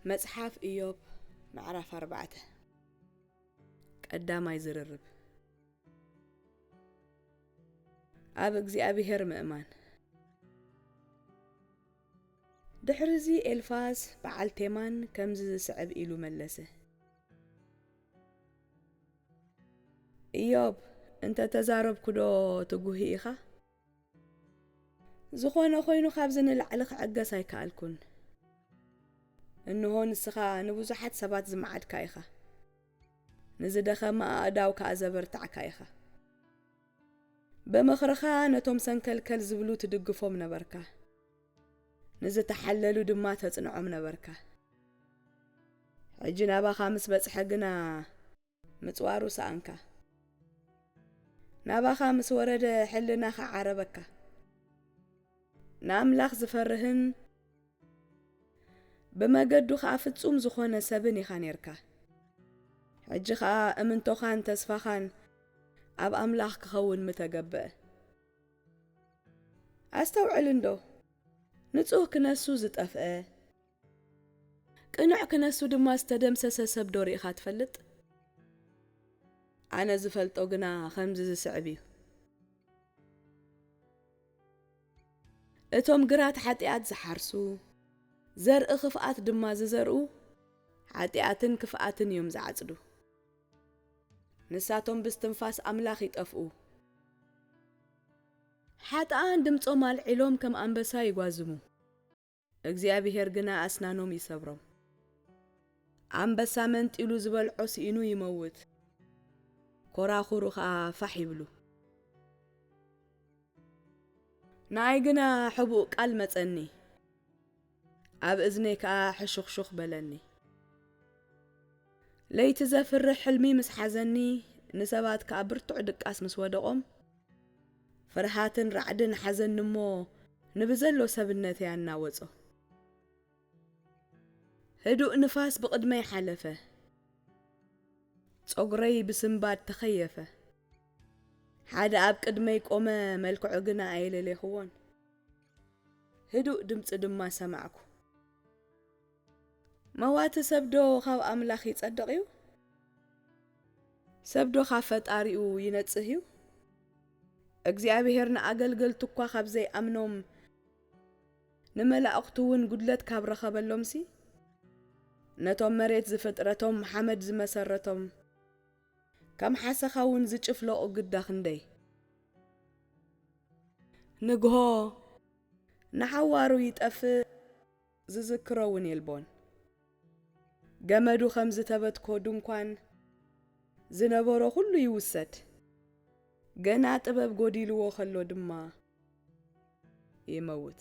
መጽሓፍ ኢዮብ ምዕራፍ ኣርባዕተ። ቀዳማይ ዝርርብ። ኣብ እግዚኣብሔር ምእማን። ድሕርዚ ኤልፋዝ በዓል ቴማን ከምዚ ዝስዕብ ኢሉ መለሰ። ኢዮብ፣ እንተ ተዛረብኩዶ ትጉሂ ኢኻ? ዝኾነ ኾይኑ ካብዚ ንላዕሊ ክዕገስ ኣይከኣልኩን። እንሆ ንስኻ ንብዙሓት ሰባት ዝመዓድካ ኢኻ። ንዝደኸመ ኣእዳው ከኣ ዘበርታዕካ ኢኻ። ብምኽርኻ ነቶም ሰንከልከል ዝብሉ ትድግፎም ነበርካ። ንዝተሓለሉ ድማ ተጽንዖም ነበርካ። ሕጂ ናባኻ ምስ በጽሐ ግና ምጽዋሩ ሰኣንካ። ናባኻ ምስ ወረደ ሕልናኻ ዓረበካ። ንኣምላኽ ዝፈርህን ብመገዱ ኸኣ ፍጹም ዝኾነ ሰብን ኢኻ ኔርካ። ሕጂ ኸኣ እምንቶኻን ተስፋኻን ኣብ ኣምላኽ ክኸውን ምተገብአ። ኣስተውዕል እንዶ፣ ንጹህ ክነሱ ዝጠፍአ፣ ቅኑዕ ክነሱ ድማ ዝተደምሰሰ ሰብ ዶ ርኢኻ ትፈልጥ? ኣነ ዝፈልጦ ግና ኸምዚ ዝስዕብ እዩ። እቶም ግራት ሓጢኣት ዝሓርሱ፣ ዘርኢ ኽፍኣት ድማ ዝዘርኡ፣ ሓጢኣትን ክፍኣትን እዮም ዝዓጽዱ። ንሳቶም ብስትንፋስ ኣምላኽ ይጠፍኡ። ሓጥኣን ድምጾም ኣልዒሎም ከም ኣንበሳ ይጓዝሙ። እግዚኣብሄር ግና ኣስናኖም ይሰብሮም። ኣንበሳ መንጢሉ ዝበልዖ ስኢኑ ይመውት፣ ኮራኹሩ ኸኣ ፋሕ ይብሉ። ንኣይ ግና ሕቡእ ቃል መጸኒ፣ ኣብ እዝነይ ከኣ ሕሹኽሹኽ በለኒ። ለይቲ ዘፍርሕ ሕልሚ ምስ ሓዘኒ፣ ንሰባት ከኣ ብርቱዕ ድቃስ ምስ ወደቖም፣ ፍርሃትን ራዕድን ሓዘኒ እሞ ንብዘሎ ሰብነተይ ኣናወጾ። ህዱእ ንፋስ ብቕድመይ ሓለፈ፣ ጸጉረይ ብስንባድ ተኸየፈ። ሓደ ኣብ ቅድመይ ቆመ፣ መልክዑ ግና ኣየለሌኽዎን። ህዱእ ድምጺ ድማ ሰማዕኩ። መዋቲ ሰብ ዶ ካብ ኣምላኽ ይጸድቕ እዩ? ሰብ ዶ ካብ ፈጣሪኡ ይነጽህ እዩ? እግዚኣብሄር ንኣገልገልቱ እኳ ካብ ዘይኣምኖም፣ ንመላእኽቱ እውን ጉድለት ካብ ረኸበሎምሲ፣ ነቶም መሬት ዝፍጥረቶም ሓመድ ዝመሰረቶም፣ ከም ሓሰኻ እውን ዝጭፍለቑ ግዳ ክንደይ። ንግሆ ንሓዋሩ ይጠፍእ፣ ዝዝክሮ እውን የልቦን። ገመዱ ከም ዝተበትኮ ድንኳን ዝነበሮ ኩሉ ይውሰድ። ገና ጥበብ ጎዲልዎ ከሎ ድማ ይመውት።